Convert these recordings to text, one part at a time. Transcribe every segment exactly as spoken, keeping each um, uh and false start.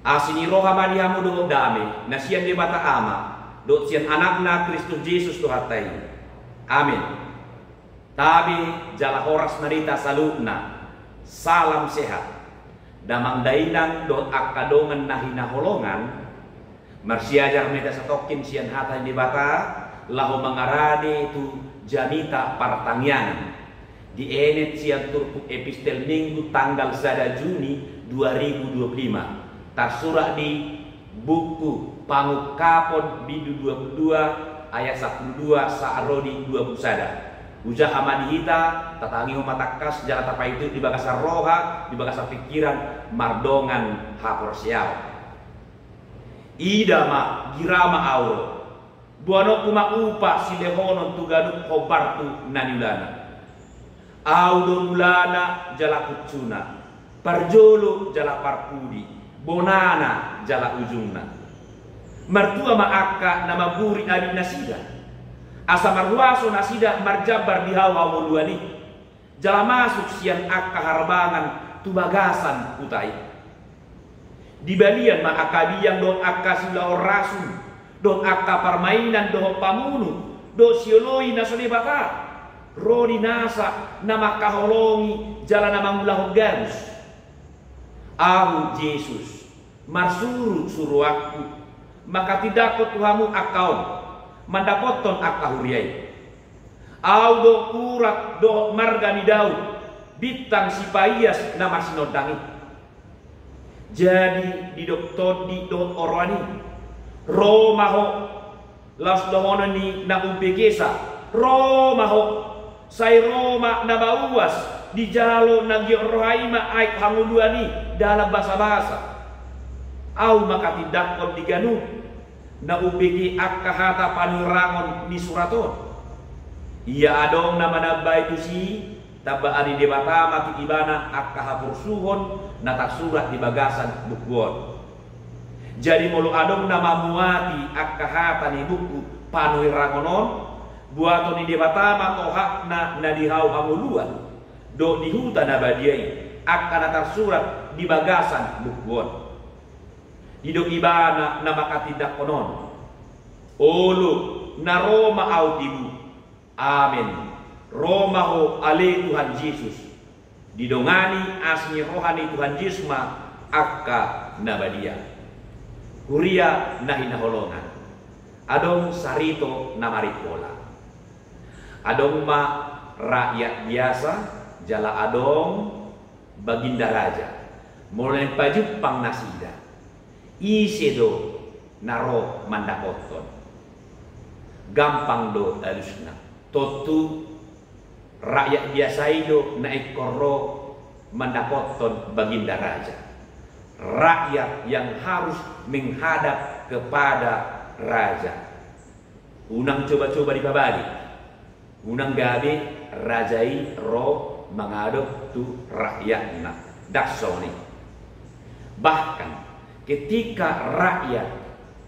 Asi ni roha ma di hamu dohot dame na sian Debata Ama dohot sian Anakna Kristus Jesus Tuhanta i. Amen. Tabe jala horas ma di hita saluhutna. Salam sehat. Damang dainang dohot angka dongan na hinaholongan. Marsiajar ma hita satongkin sian hata ni Debata laho mangarade tu jamita partangiangan. Dienet sian turpuk epistel Minggu tanggal sada Juni dua ribu dua puluh lima. Tarsurat di buku Pangungkapon bindu dua puluh dua ayat sampulu dua sahat ro di dua puluh sada. Hujaha ma di hita, tatangihon ma tangkas jala tapaihutihut di bagasan roha, di bagasan pingkiran, mardongan haporseaon. Ida ma, gira ma ahu ro. Boanonku ma upa silehonon tu ganup hombar tu na niulana. Ahu do mulana jala kuncuna, parjolo jala parpudi, bonana jala ujungna. Martua ma angka na mamburi abit nasida, asa marhuaso nasida marjambar di hau hangoluan i. Jala masuk sian angka harbangan tu bagasan huta i. Dibalian ma angka biang dohot angka siulahon rasun, dohot angka parmainan dohot pamunu, dohot sioloi na so Debata, ro di nasa na mangkaholongi jala na mangulahon gabus. Ahu Jesus, marsurusuruanku, mangkatindangkon tu hamu angka on, mandapothon angka huria i. Ahu do urat dohot marga ni Daud, bintang sipaias na marsinondang i. Jadi didok tondi dohot oroan i, ro ma ho, laos dohonon ni na umbegesa, ro ma ho, sai ro ma na mauas, dijalo na giot roha i ma aek hangoluan i dalan basabasa. Ahu mangkatindangkon di ganup na umbege angka hata panuherangon ni surat on. Ia adong na manambai tusi, tambaan ni Debata ma tu ibana angka haporsuhon na tarsurat di bagasan buku on. Jadi molo adong na mamuati angka hata ni buku panuherangon on, buaton ni Debata ma tohapna na di hau hangoluan dohot di huta na badia i angka na tarsurat di bagasan buku on. Didok ibana na mangkatindangkon on, olo, na ro ma ahu tibu. Amen. Ro ma ho ale Tuhan Jesus. Didongani asi ni roha ni Tuhan Jesus ma angka na badia. Huria na hinaholongan, adong sarito na marimpola. Adong ma rakyat biasa, jala adong baginda raja. Molo naeng pajumpang nasida, ise do na ro mandapothon? Gampang do alusna. Tontu rakyat biasa i do na ingkon ro mandapothon baginda raja. Rakyat yang harus menghadap kepada raja. Unang coba-coba dipabalik. Unang gabe raja i ro mangadop tu rakyatna. Ndang songon i. Bahkan ketika rakyat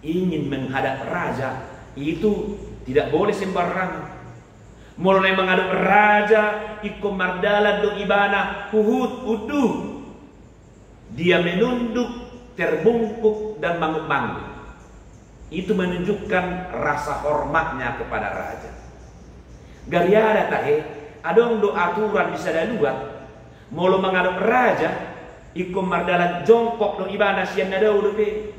ingin menghadap raja, itu tidak boleh sembarangan. Molo naeng mangadop raja, ingkon mardalan do ibana huhut unduh. Dia menunduk, terbungkuk, dan mangguk-mangguk. Itu menunjukkan rasa hormatnya kepada raja. Gariada tahe, adong do aturan di sada luat, molo mangadop raja, ingkon mardalan jongkok do ibana sian na dao dope.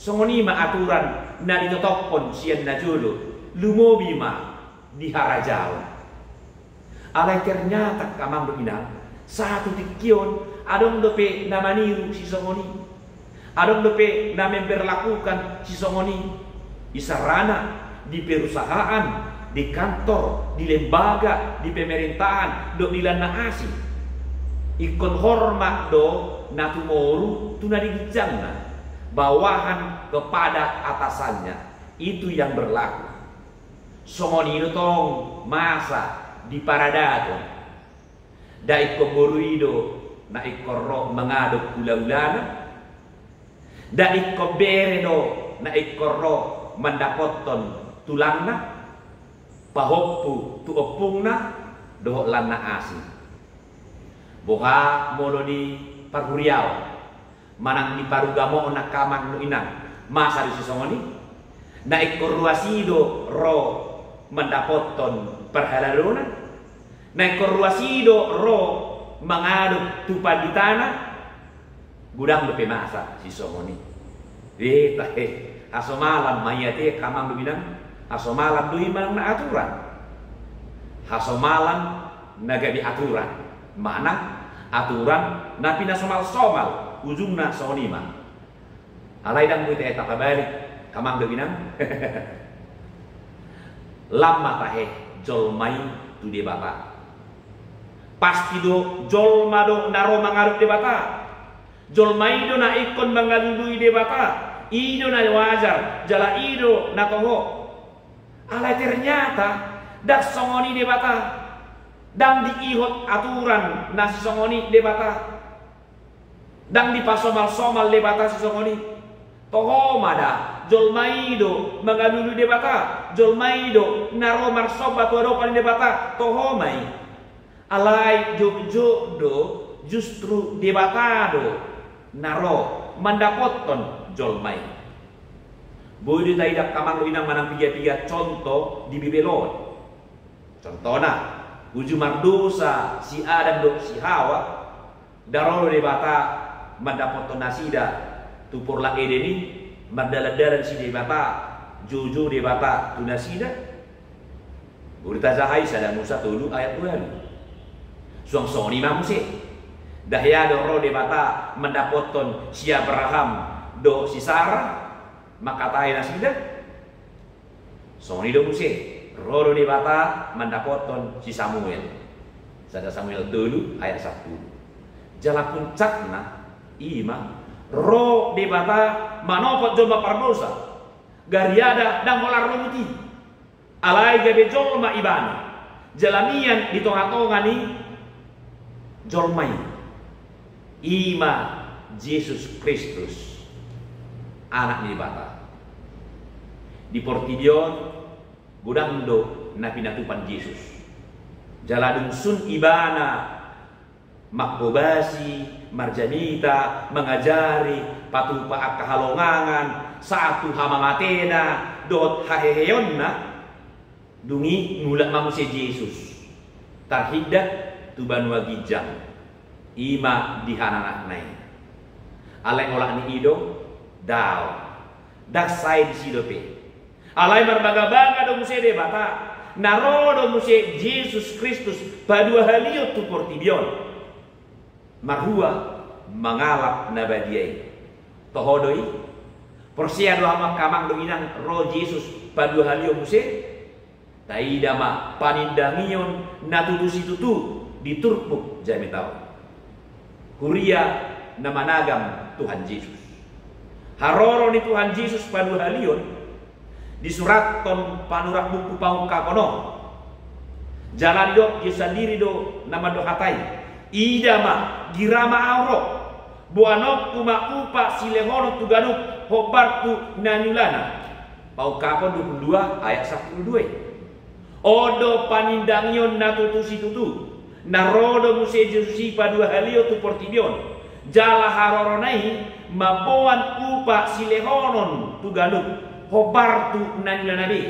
Songon i ma aturan na ditotophon sian na jolo, lumobi ma di harajaon. Alai ternyata amang dohot inang, sahat tu tingki on, adong dope na maniru sisongon i. Adong dope na memberlakukan sisongon i. Isarana di perusahaan, di kantor, di lembaga, di pemerintahan, dohot di lan na asing. Ingkon hormat do na tumoru tu na di ginjangna, bawahan kepada atasannya. Itu yang berlaku. Songon i do tong masa di paradaton. Nda ingkon boru i do na ingkon ro mangadop hula-hulana. Nda ingkon bere do na ingkon ro mandapothon tulangna, pahompu tu ompungna, dohot lan na asing. Boha molo di parhuriaon? Manang di parugamoon angka amang dohot inang, masa do sisongon i. Na ingkon ruas i do ro mandapothon parhaladona. Na ingkon ruas i do ro mangadop tu panditana. Godang dope masa sisongon i. E tahe, hasomalan ma i ate angka amang dohot inang. Hasomalan do i manang na aturan. Hasomalan na gabe aturan, manang aturan na pinasomalsomal, ujungna songon i ma. Alai ndang boi tahe tapabalik, angka amang dohot inang. Lam ma tahe jolma i tu Debata. Pasti do jolma do na ro mangadop Debata. Jolma i do na ingkon mangalului Debata. I do na wajar, jala i do na toho. Alai ternyata ndang songon i Debata. Ndang diihot aturan na sisongon i Debata. Ndang dipasomalsomal Debata sisongon i. Toho ma da, jolma i do mangalului Debata, jolma i do na ro marsomba tu adopan ni Debata, toho ma i. Alai jotjot do justru Debata do na ro mandapothon jolma i. Boi do taida angka amang dohot inang manang piga-piga contoh di Bibel on. Contohna, uju mardosa si Adam dohot si Hawa, ndang ro do Debata mandapothon nasida tu porlak Eden i, mardalandalan si Debata, joujou Debata tu nasida. Boi tajaha i Sada Musa tolu ayat ualu. Suang songon i ma muse. Ndang hea do ro Debata mandapothon si Abraham dohot si Sara, mangkatai nasida. Songon i do muse, ro do Debata mandapothon si Samuel. Sada Samuel tolu ayat sampulu. Jala puncakna, i ma, ro Debata manopot jolma pardosa. Gariada ndang holan ro buti. Alai gabe jolma ibana. Jala mian di tongatonga ni jolma i. I ma Jesus Kristus, Anak ni Debata. Di portibi on, godang do na pinatupa Jesus. Jala dung sun ibana manghobasi, marjamita, mangajari, patupa angka halongangan, sahat tu hamamatena dohot haheheonna, dung i mulak ma muse Jesus tarhindat tu banua ginjang, i ma di hananakna i. Alai olat ni i do, dao, ndang sae disi dope. Alai marbagabaga do muse Debata, na ro do muse Jesus Kristus paduahalihon tu portibi on. Marhua mangalap na badia i. Toho do i? Porsea do hamu angka amang dohot inang ro Jesus paduahalihon muse? Taida ma panindangion na tutu situtu di turpuk jamita on. Huria na managam Tuhan Jesus. Haroro ni Tuhan Jesus paduahalihon disurathon panurat buku Paungkapon on. Jala didok Jesus sandiri do na mandok hata i. Ida ma, gira ma Ahu ro. Boanonku ma upa silehonon tu ganup hombar tu na niulana. Paungkapon dua pulu dua ayat sampulu dua i. On do panindangion na tutu situtu, na ro do muse Jesus i paduahalihon tu portibi on, jala harorona i mamboan upa silehonon tu ganup hombar tu na niulana be.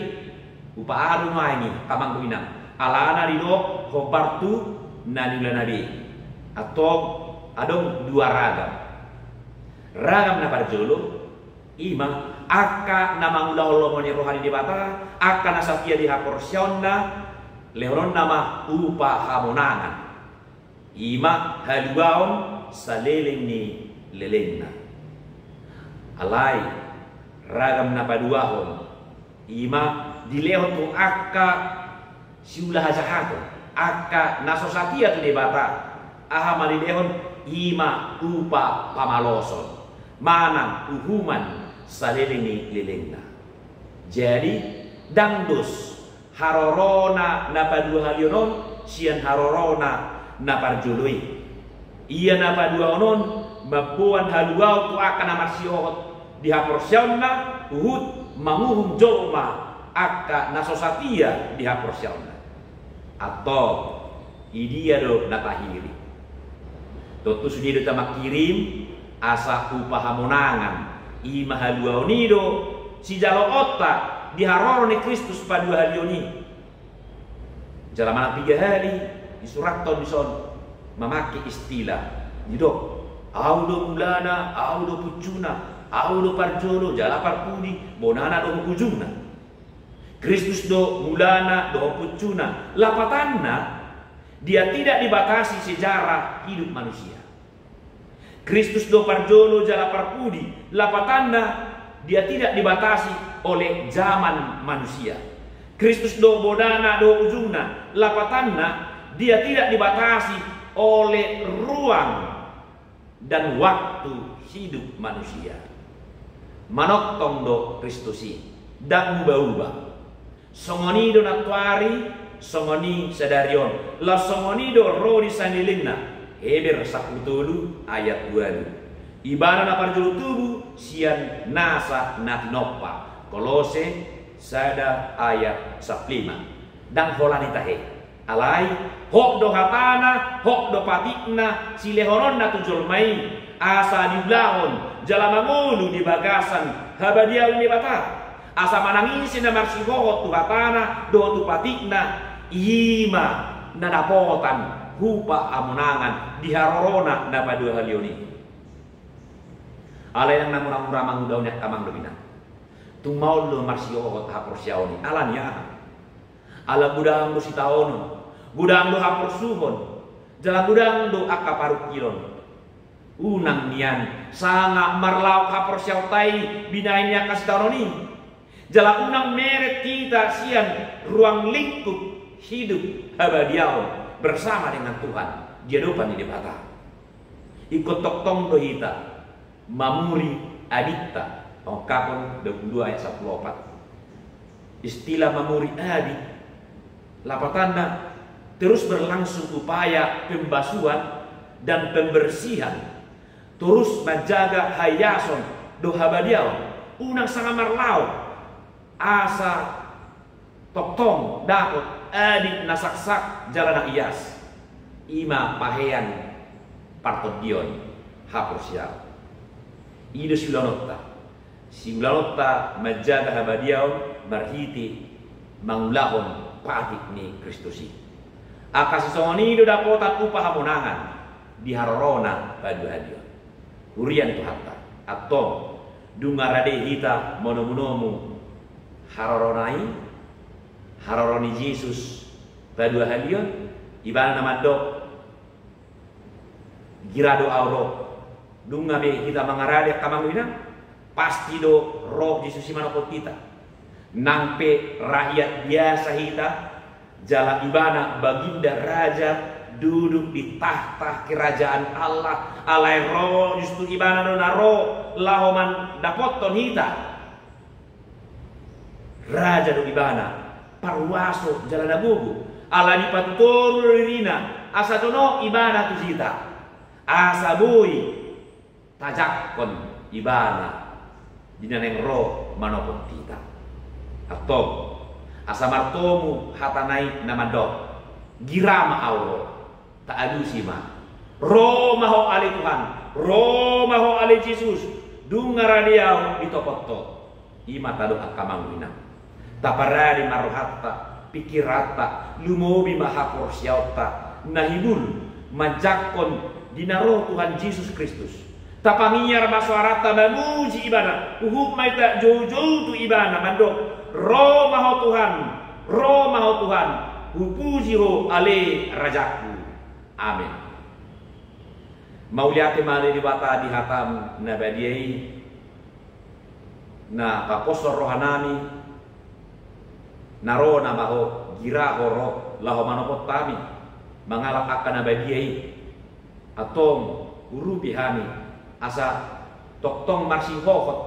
Upa aha do nuaeng i, angka amang dohot inang, alana didok hombar tu na niulana be? Antong adong dua ragam. Ragam na parjolo, i ma angka na mangulahon lomo ni roha ni Debata, angka na satia di haporseaonna, lehononna ma upa hamonangan. I ma haluaon saleleng ni lelengna. Alai ragam na paduahon, i ma dilehon tu angka siula hajahaton, angka na so satia tu Debata. Aha ma dilehon? I ma upa pamaloson manang uhuman saleleng ni lelengna. Jadi, ndang dos harorona na paduahalihon on sian harorona na parjolo i. Ia na paduahon on mamboan haluaon tu angka na marsihohot di haporseaonna, huhut manguhum jolma angka na so satia di haporseaonna. Antong, idia do na tahirim? Tontu sude do tamanghirim Asa upa hamonangan, i ma haluaon i do sijaloonta di haroro ni Kristus paduahalion i. Jala manang piga hali disurathon dison mamangke istilah, didok: Ahu do mulana, ahu do puncuna, ahu do parjolo jala parpudi, bonana dohot ujungna. Kristus do mulana dohot puncuna. Lapatanna, dia tidak dibatasi sejarah hidup manusia. Kristus do parjolo jala parpudi. Lapatanna, dia tidak dibatasi oleh zaman manusia. Kristus do bonana dohot ujungna. Lapatanna, dia tidak dibatasi oleh ruang dan waktu hidup manusia. Manongtong do Kristus i, ndang uba-uba. Songon i do nantoari, songon i sadari on, laos songon i do ro di salelengna. Heber sampulu tolu ayat ualu. Ibana na parjolo tubu sian nasa na tinompa. Kolose sada ayat sampulu lima. Ndang holan i tahe. Alai, hot do hatana, hot do patikna, silehononna tu jolma i, asa diulahon jala mangolu di bagasan habadiaon ni Debata. Asa manang ise na marsihohot tu hatana dohot tu patikna, i ma na dapotan upa hamonangan di harorona na paduahalion i. Alai ndang na mura-mura mangulahon i, angka amang dohot inang. Tung maol do marsihohot haporseaon i. Ala ni aha? Ala godang do sitaonon, godang do haporsuhon, jala godang do angka parungkilon. Unang nian sanga marlaok haporseaonta i binahen ni angka sitaonon i. Jala unang meret hita sian ruang lingkup hidup habadiaon bersama dengan Tuhan di adopan ni Debata. Ingkon tongtong do hita mamuri abinta. Ungkapon dua puluh dua ayat sampulu opat. Istilah mamuri abit, lapatanna, terus berlangsung upaya pembasuhan dan pembersihan, terus manjaga haiason dohot habadiaon. Unang sanga marlaok, asa tongtong dapot abit na saksak jala na ias. I ma pahean partondion haporseaon. I do siulaonta. Siulaonta manjaga habadiaon marhite mangulahon patik ni Kristus i. Angka sisongon i do dapotan upa hamonangan di harorona paduahalion. Huria ni Tuhanta, antong, dung rade hita manomunomu harorona i, haroro ni Jesus paduahalion, Ibana na mandok: Gira do Ahu ro. Dung be hita mangarade, angka amang dohot inang, pasti do ro Jesus i manopot hita. Nang pe rakyat biasa hita, jala Ibana baginda raja, duduk di tahta kerajaan Allah, alai ro justru Ibana do na ro laho mandapothon hita. Raja do Ibana, parhuaso jala na gogo, ala dipatutoru do dirina, asa jonok Ibana tu hita, asa boi tajangkon Ibana di na naeng ro manopot hita. Antong, asa martomu hatana i na mandok: Gira ma Ahu ro. Taalusi ma. Ro ma ho ale Tuhan, ro ma ho ale Jesus, dung rade ahu ditopot ho. I ma tadok, angka amang dohot inang. Taparade ma rohanta, pikiranta, lumobi ma haporseaonta na hibul manjangkon di na ro Tuhan Jesus Kristus. Tapangiar ma soaranta mamuji Ibana, huhut ma hita joujou tu Ibana mandok: Ro ma ho Tuhan, ro ma ho Tuhan, hupuji ho ale Rajangku. Amen. Mauliate ma ale Debata di hataM na badia i, na paposhon rohanami, na ro nama Ho, gira Ho ro laho manopot hami mangalap angka na badia i. Antong urupi hami asa tongtong marsihohot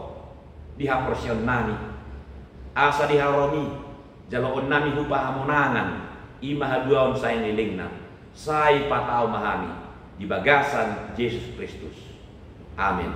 di haporseaonnami, asa di haroroMi jaloonnami hupa hamonangan, i ma haluaon salelengna. Sai patau ma hami di bagasan Jesus Kristus. Amen.